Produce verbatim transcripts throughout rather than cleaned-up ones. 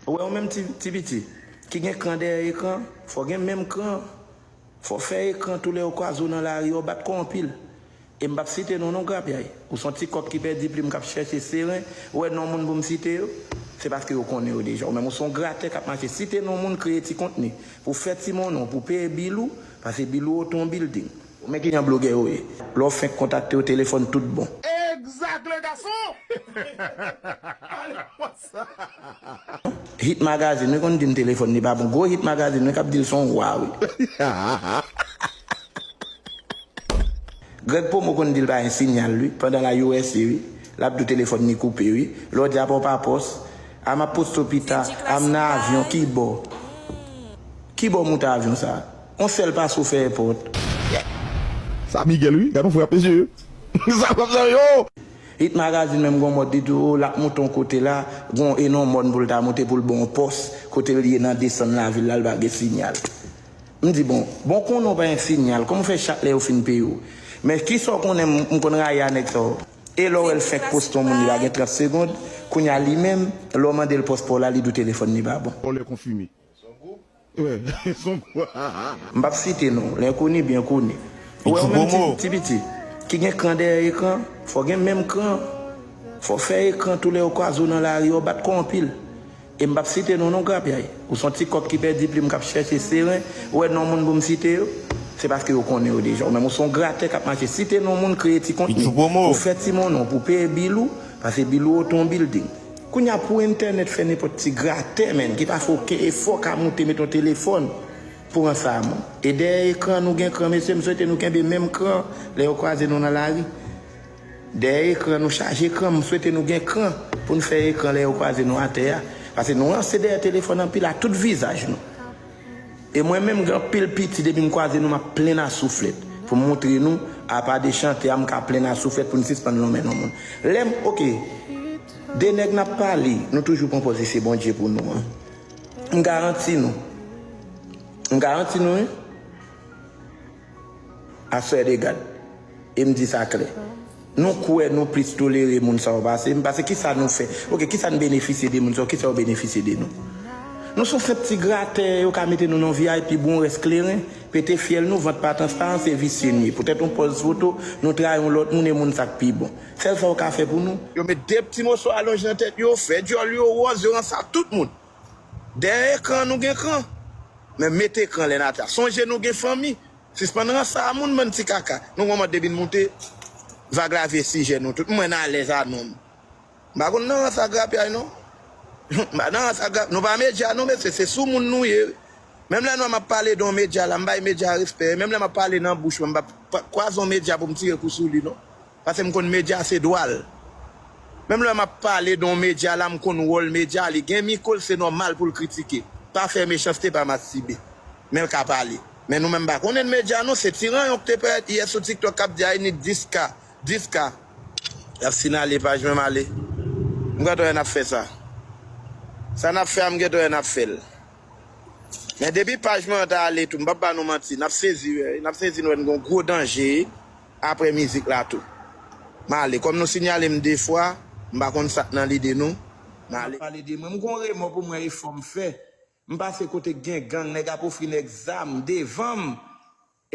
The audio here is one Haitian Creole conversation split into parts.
Ou wè, ou menm ti, ti piti, ki gen kran dèyè ekran, fò gen menm kran. Fò fè ekran tou lè yo kwaze w nan lari, yo bat kò anpil. E m p ap site non, non, grapyay. Ou se yon ti kòk ki pèdi plim k ap chèche seren. Ou wè non moun pou m site yo? Se paske yo konnen yo deja. Ou menm, ou se yon gratè k ap mache site non moun, kreye ti kontni pou fè ti monnen w, pou peye bil ou, pase bil ou oto yon bilding. Men ki jan blogè yo ye. Lè w fenk kontakte yo, telefòn tout bon. Exact, le garçon! Hit Magazine, wi, konn di m telefòn li pa bon. Gwo Hit Magazine, wi, k ap di l se yon wa, wi. Greg Pomo konn di l pa gen sinyal, wi, pandan l al U S A, wi. L ap di w telefòn li koupe, wi. Lè w di apa w pa pòs, a m ap poste w pita, a m nan avyon, ki bò? Ki bò w moute avyon sa a? On sèl pase w fè èpòt. Sa Miguel, wi. Gad yon frè ap mesye. Sa frè ap sa, yo! Hit Magazine menm gon mòd li tou, l ap moute yon kote la, gon e non mòn pou l ta moute pou l ba w pòs, kote l ye nan desann lavil la, l pa gen sinyal. M di, bon, bon, konnen w pa gen sinyal, kòman w fè chak lè yo fin peye w? Men kisa w konnen m, m konn rayi a nèg sa yo? E lè w wè l fenk poste yon moun, li pa gen trant segond, kounye a li menm, lè w mande l pòs pa w la, li di w telefòn li pa bon. Vòlè konfime. Wè, son gwo. M p ap site non, lenkoni byen koni. Ou wè, ou menm ti, ti piti, ki gen kran dèyè ekran, fò gen menm kran. Fò fè ekran tou lè yo kwaze w nan lari, yo bat kò anpil. E m p ap site non, non, grapyay. Ou se yon ti kòk ki pèdi plim k ap chèche seren. Ou wè non moun pou m site yo? Se paske yo konnen yo deja. Ou menm, ou se yon gratè k ap mache site non moun, kreye ti kontni pou fè ti monnen w, pou peye bil ou, pase bil ou oto yon bilding. Kounye a pou entènèt fè nenpòt ti gratè, menn, ki pa fè okenn efò ka moute met yon telefòn pou ranse a moun. E dèyè ekran nou gen kran, mesye, m swete nou kenbe menm kran lè yo kwaze nou nan lari. Dèyè ekran nou chaje kran, m swete nou gen kran pou n fè ekran lè yo kwaze nou atè a. Pase nou ranse dèyè telefòn anpil a tout vizaj nou. E mwen menm, gen anpil piti, depi m kwaze nou, m ap plenn a souflèt. Pou m montre nou, apa de chante a, m ka plenn a souflèt pou n sispann lonmen non moun. Lè m, oke, de nèg n ap pale, nou toujou pran pòz se Bondye pou nou an. M garanti nou. M garanti nou, wi. Aswè de gad. E m di sa klè. Nou kwè nou plis tolere moun sa yo pase m, pase kisa nou fè? Oke, kisa n benefisye de moun sa yo? Kisa yo benefisye de nou? Nou se yon senp ti gratè, yo ka mete nou nan V I P, bon rès kleren, pete fyèl nou, vant pa transparan, se visye n ye. Poutèt yon pòz foto, nou trayi yon lòt moun e moun sa k pi bon. Sèl sa yo ka fè pou nou. Yo met de ti moso alonj nan tèt yo, fè djòl yo wòz, yo ranse a tout moun. Dèyè ekran nou gen kran. Men mete kran lè n atè a. Sonje nou gen fanmi. Sispann ranse a moun, bann ti kaka. Nou gon mòd depi n moute, vag la vye sijè nou tout. Mwen alèz a non m. M pa konn nan ranse a grapyay non. M pa nan ranse a grap-, nou pa medya non, mesye, se sou moun nou ye. Menm lè nou wè m ap pale de yon medya la, m bay medya respè. Menm lè m ap pale nan bouch mwen, m p ap pa kwaze yon medya pou m tire kou sou li non. Pase m konn medya se dwa l. Menm lè m ap pale de yon medya la, m konn wòl medya, li gen mikwo l, se nòmal pou l kritike. Pa fè mechanste, pa mastibe. Men l ka pale. Men nou menm pa konnen medya nou, se ti ranyon k te parèt yè sou TikTok k ap di a, ni dis K, dis K. Y ap sinale paj mwen m ale. M gentan wè n ap fè sa. Sa n ap fè a, m gentan wè n ap fè l. Men depi paj mwen an ta ale tou, m p ap ba nou manti, n ap sezi, wi, n ap sezi, nou wè n gon gwo danje apre mizik la tou. M ale, kòm nou sinyale m de fwa, m pa konn sa k nan lide nou. M ale. Pale de mwen, m gon remò pou mwen efò m fè. M pase kote k gen gang, nèg ap ofri nèg zam devan m.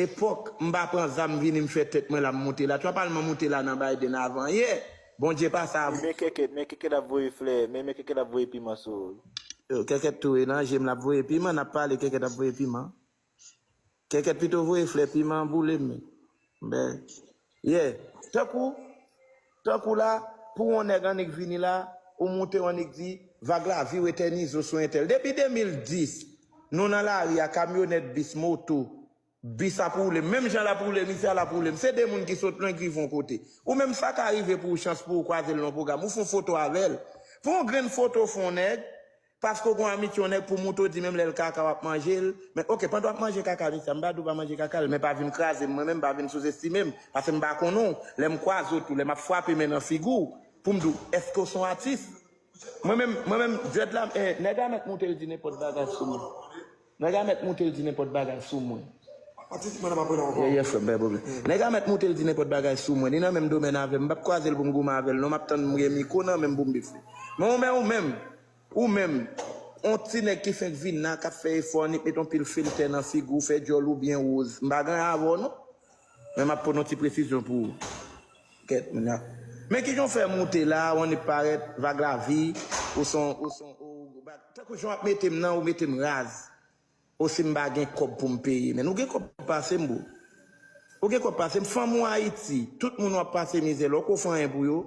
Epòk, m pa pran zam vini m fè tèt mwen la m moute la. Twa palman moute la nan Biden avan yè. Bondye pase avè w. Men kèkèt, men kèkèt ap voye flè, men, men kèkèt ap voye piman sou ou. Yo, kèkèt tou e nan je m l ap voye piman, n ap pale kèkèt ap voye piman. Kèkèt pito voye flè, piman boule m menm. Ben, yeah. Tankou, tankou la, pou yon nèg annik vini la, ou moute w annik di, vag la vire tèt izo sou entèl. Depi de mil dis, nou nan lari a, kamyonèt, bis, moto, bis ap woule m. Menm jan l ap woule m isi a, l ap woule m. Se de moun ki sot lwen k rive yon kote. Ou menm sa ka rive pou ou, chans pou ou kwaze l nan yon pwogram. Ou fè yon foto avè l. Pran yon grenn foto, fè yon nèg, paske w gen yon amitye yon nèg pou moute w di menm lè l kaka w ap manje l. Men oke, pandan w ap manje kaka misye a, m pa di w pa manje kaka l, men pa vin kraze m mwen menm, pa vin souzestime m, paske m pa konnen w. Lè m kwaze w tou, lè m ap frape men nan figi w, pou m di w, èske w se yon atis? Mwen menm, mwen menm, dread la, eh, nèg la mèt moute l di nenpòt bagay sou mwen. Nèg la mèt moute l di nenpòt bagay sou mwen. Ye, ye, frè m, pa gen pwoblèm. Nèg la mèt moute l di nenpòt bagay sou mwen. Li nan menm domèn avè m. M p ap kwaze l pou m goumen avè l non. M ap tann m gen mikwo nan men m pou m bif li. Men ou menm, ou menm, ou menm, On ti nèg ki fenk vin la, k ap fè efò, annik met on pil filtè nan figi w, fè djòl ou byen woz. M pa gen anyen avè w, non. Men m ap pote yon ti presizyon pou ou. Kèt, moun la. Men kijan w fè moute la, w annik parèt, vag lavi, ou son, ou son, ou, ou, tankou jan w ap mete m nan, ou mete m raz. Ou si m pa gen kòb pou m peye. Men ou gen kòb pase m, bro. Ou gen kòb pase m. Fanm ou Ayiti, tout moun w ap pase mizè, lè w ko fè anyen pou yo.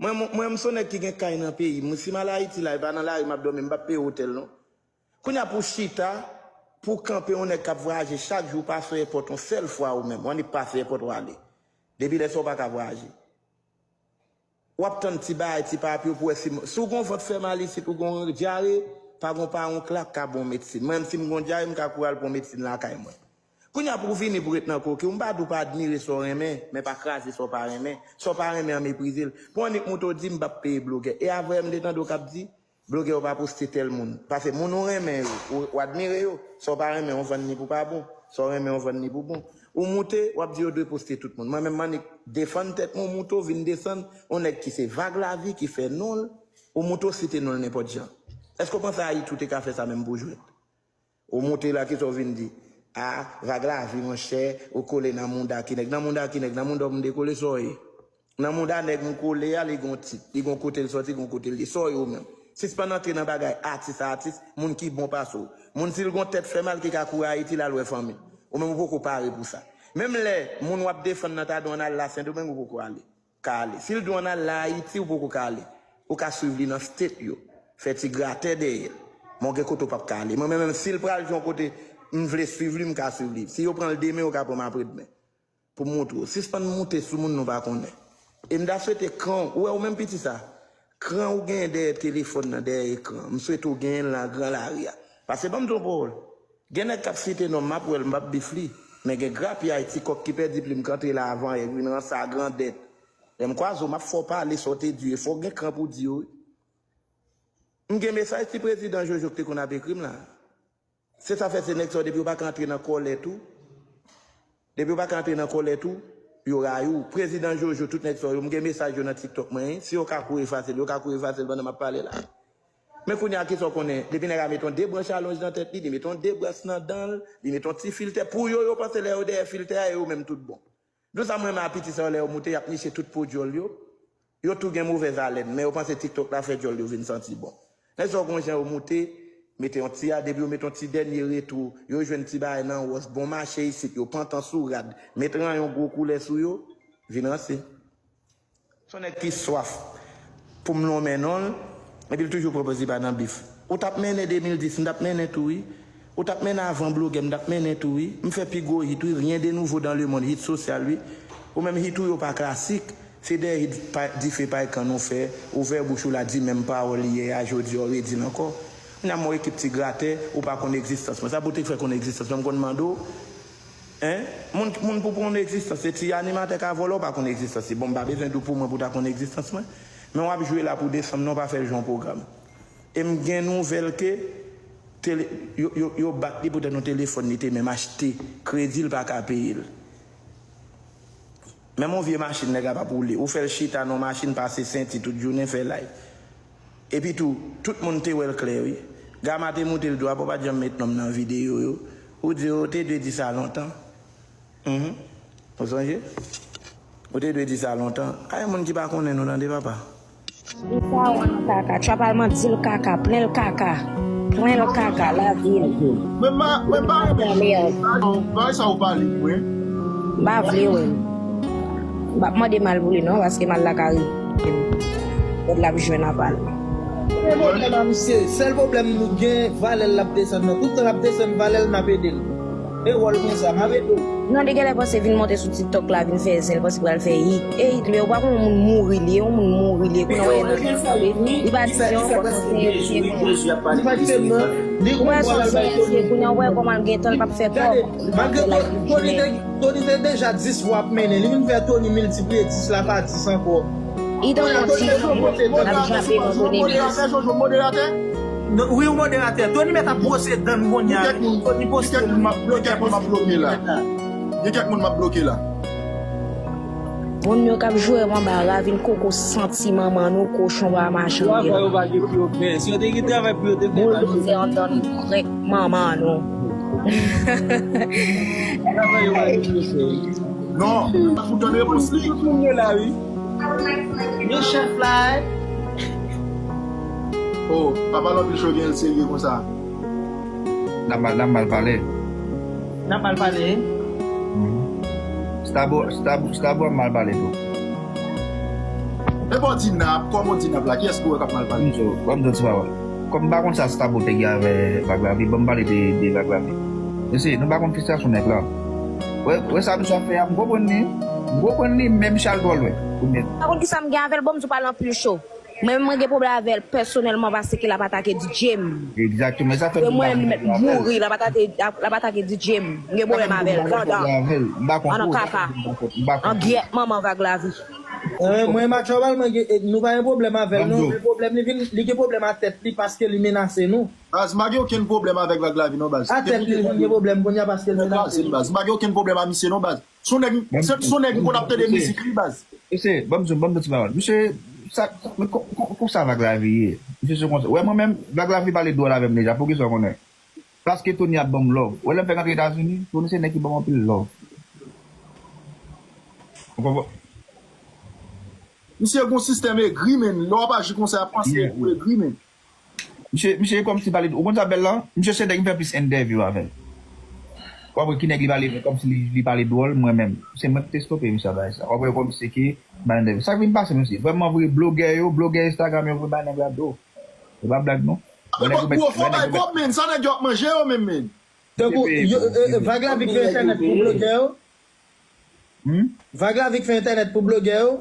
Mwen, mwen, mwen, m se yon nèg ki gen kay nan peyi m. Si m al Ayiti la, e pa nan lari m ap dòmi, m p ap peye otèl, non. Kounye a pou w chita, pou w kanpe yon nèg k ap vwayaje chak jou, w pase èpòt yon sèl fwa ou menm, w annik pase èpòt w ale. Depi lè sa w pa ka vwayaje. W ap tann ti bagay, ti papye, pou w wè si, si w gon vant fè mal isit, ou gon dyare, pa gon pawon k la k ka ba w medsin. Mwen menm, si m gon dyare, m ka kouri al pran medsin lakay mwen. Kounye a pou w vini pou w ret nan koke w, m pa di w pa admire sa w renmen, men pa kraze sa w pa renmen. Sa w pa renmen an, meprize l. Pou annik moute w di m p ap peye blogè. E avè m te tande w k ap di, blogè yo pa poste tèl moun. Paske moun ou renmen yo, ou, ou admire yo. Sa w pa renmen, w vann li pou pa bon. Sa w renmen, w vann li pou bon. Ou moute, w ap di yo dwe poste tout moun. Mwen menm, m annik defann tèt mwen, w moute, w vin desann, yon nèg ki se vag lavi, ki fè non l, ou moute, w site non l nenpòt jan. Èske w panse Ayiti ou te ka fè sa menm pou jwèt? Ou moute la, kisa w vin di? A, vag lavi, monchè, ou kole nan mouda ki nèg. Nan mouda ki nèg? Nan mouda w m dekole, sa w ye? Nan mouda nèg m kole a, li gon tit, li gon kote l sòti, gon kote l ye. Sa w ye ou menm? Sispann antre nan bagay atis a atis, moun ki bon pase w. Moun si l gon tèt fè mal ki ka kouri Ayiti l al wè fanmi l. Ou menm ou poko pare pou sa. Menm lè moun w ap defann nan ta di w ann al la Sendomeng ou poko ale. Ka ale. Si l di w ann al la Ayiti, ou poko ka ale. Ou ka swiv li nan state yo. Fè ti gratè dèyè l. Men w gen kote w p ap ka ale. Mwen menm, menm si l pral jwenn yon kote m vle swiv li, m ka swiv li. Si yo pran l demen, yo ka pran m apredmen. Pou m montre w. Sispann moute sou moun nou pa konnen. E m ta swete kran w, ou wè ou menm piti sa, kran ou genyen dèyè telefòn nan, dèyè ekran an, m swete w genyen l nan gran lari a. Paske ban m di w yon pawòl. Gen nèg k ap site non m, m ap wè l, m p ap bif li. Men gen grapyay ti kòk ki pèdi plim k antre la avanyè, k vin ranse a grandèt. Lè m kwaze w, m ap fè w pale sa w te di yo. Fò w gen kran pou w di yo, wi. M gen mesaj ti prezidan Jojo k te konn ap ekri m la. Se sa fè se nèg sa yo, depi yo pa ka antre nan kòlèt ou, depi yo pa ka antre nan kòlèt ou, yo rayi w. Prezidan Jojo, tout nèg sa yo, m gen mesaj yo nan TikTok mwen, wi. Si yo ka kouri efase l, yo ka kouri efase l pandan m ap pale la. Men kounye a, kisa w konnen? Depi nèg la mete yon de branch alonj nan tèt li, li mete yon de branch nan dan l, li mete yon ti filtè. Pou yo, yo panse lè yo dèyè filtè a, e yo menm tout bon. Di w sa m renmen a piti sa yo, lè yo moute, y ap niche tout po djòl yo. Yo tou gen movèz alèn, men yo panse TikTok la fè djòl yo vin santi bon. Nèg sa yo gon jan yo moute, mete yon ti a, depi yo mete yon ti dènye retwo, yo jwenn ti bagay nan wòs, bon mache isit, yo pantan sou rad, met ranyon gwo koulè sou yo, vin ranse. Se yon nèg ki swaf pou m lonmen non l, epi l toujou pwòpòze pa nan bif. Ou t ap mennen de mil dis, m t ap mennen tou wi. Ou t ap mennen avan blogè, m t ap mennen tou wi. M fè pi gwo hit wi, rien de nouveau dans le monde, hit sosyal wi. Ou menm hit ou yo pa klasik, se dèyè hit pa, dife pay kann ou fè, ouvè bouch ou la di menm pawòl yè a, jodi a ou redi l ankò. Kounye a m yon ekip ti gratè, ou pa konn egzistans mwen. Sa pou w te fè konn egzistans mwen, m konn mande w. Hein? Moun, moun pou konn egzistans, se ti animatè ka vòlè, w pa konn egzistans li. Bon, m pa bezwen di w pou mwen pou w ta konn egzistans mwen. Men w ap jwe la pou desanm nan, w pa fè l jan yon pwogram. E m gen nouvèl ke tele, yo, yo, yo bat li poutèt yon telefòn li te menm achte, kredi l pa ka peye l. Menm yon vye machin nèg la p ap woule. Ou fè l chita nan yon machin, pase senti tout jounen, fè live. Epi tou, tout moun te wè l klè wi. Gama te moute l dwa, pa w pa t janm met non m nan videyo yo. Ou di yo, ou te dwe di sa lontan. Mhm. Ou sonje? Ou te dwe di sa lontan. Ay, moun ki pa konnen nou tande, papa. Li pa wè nan kaka. Trapalman di l kaka, plen l kaka. Plen l kaka, lavi l. Men ma, men pa renmen bagay sa ou pale pou mwen. M pa vle wè l. M p ap mande mal pou li non, paske mal la ka rive. Lòt l ap jwenn apa l. Gen pwoblèm a misye. Sèl pwoblèm nou gen, valè l ap desann nan. Tout tan l ap desann valè l, n ap ede l. E wòl mwen sa, m ap ede w. Non, li genlè panse vin monte sou TikTok la, vin fè zen, li panse pral fè hit. E hit, men ou pa konn moun mouri li ye, yon moun mouri li ye, kounye a w wè nan li pa di yon fòk se, se bon. Li pa di m non. Ou wè son zen, kounye a w wè kòman l gen tan, l p ap fè kòb. Malgre Tony te, Tony te deja dis fwa ap mennen, li vin fè Tony miltipliye dis la pa dis ankò. Li tankou yon ti fi k ap jape nan Tony Mix. Jojo, moderatè? Wi, ou moderatè. Tony mèt ap bwose dan l kounye a. Tony poste moun m ap bloke, moun m ap bloke la. Gen kèk moun m ap bloke la. Moun yo k ap jwe anba ravin koko santi manman nou kochon pa mache andedan. Bouldoze anndan krèk manman nou. Non, pa fout tann repons li. Men chèf la, Oh, papa Lanpil Cho gen l serye konsa. N ap mal, n ap mal pale. N ap mal pale. Stabo, Stabo, Stabo ap mal pale tou. E bò di n ap, kòman w di n ap la? Kiyès ki w wè k ap mal pale? Kòm di ti papa. Kòm m pa konn sa Stabo te gen avè Vag Lavi, ban m pale de, de Vag Lavi. Mesye, nou pa konn fristrasyon nèg la. Wè, wè sa misye ap fè a, m konprann li. M konprann li, men misye al twò lwen. Kounye Pa konn kisa m gen avè l, bon, m di w pale anpil cho. Mwen menm mwen gen pwoblèm avè l pèsonèlman paske l ap atake D J m. Egzakteman, sa fè Mwen li mèt mouri, l ap atake, l ap atake D J m. M gen pwoblèm avè l pandan. An kaka. An gyèt manman Vag Lavi. Mwen Matjòbal, mwen gen, nou pa gen pwoblèm avè l non. Men pwoblèm li vin, li gen pwoblèm a tèt li paske li menase nou. Baz, m pa gen okenn pwoblèm avèk Vag Lavi non, baz. A tèt li konn gen pwoblèm kounye a paske l menase nou. Baz, m pa gen okenn pwoblèm a misye non, baz. Son nèg, son nèg m konn ap tande mizik li, baz. Mesye, ban m di w, ban m di w ti pawòl. Misye, sa, men kon, kon, kon sa Vag Lavi ye? Misye se konsa. Wè mwen menm, Vag Lavi pale dwòl avè m deja, poukisa w konnen? Paske Tony ap ban m love. Wè lè m fèk antre Etazini, Tony se nèg ki ban m anpil love. Ou konprann? Misye gon sistèm egri, men. Lè w ap aji konsa, y ap panse ou egri, men. Misye, misye e kòmsi pale, ou konn sa bèl la? Misye se nèg m fè plis entèvyou avè l. W ap wè ki nèg li pale, men kòmsi li, li pale dwòl, mwen menm. Se mwen ki te stope misye a bagay sa. W ap wè kòmsi ki bay entèvyou. Sa k vin pase, mesye? Vrèman vre, blogè yo, blogè Instagram yo vin bay nèg la do. Se pa blag non. Apre bò gwo fò bay kòb, men. Sa nèg yo ap manje yo menm, men. Tankou, yo, e, e, Vag Lavi k fè entènèt pou blogè yo. Vag Lavi k fè entènèt pou blogè yo.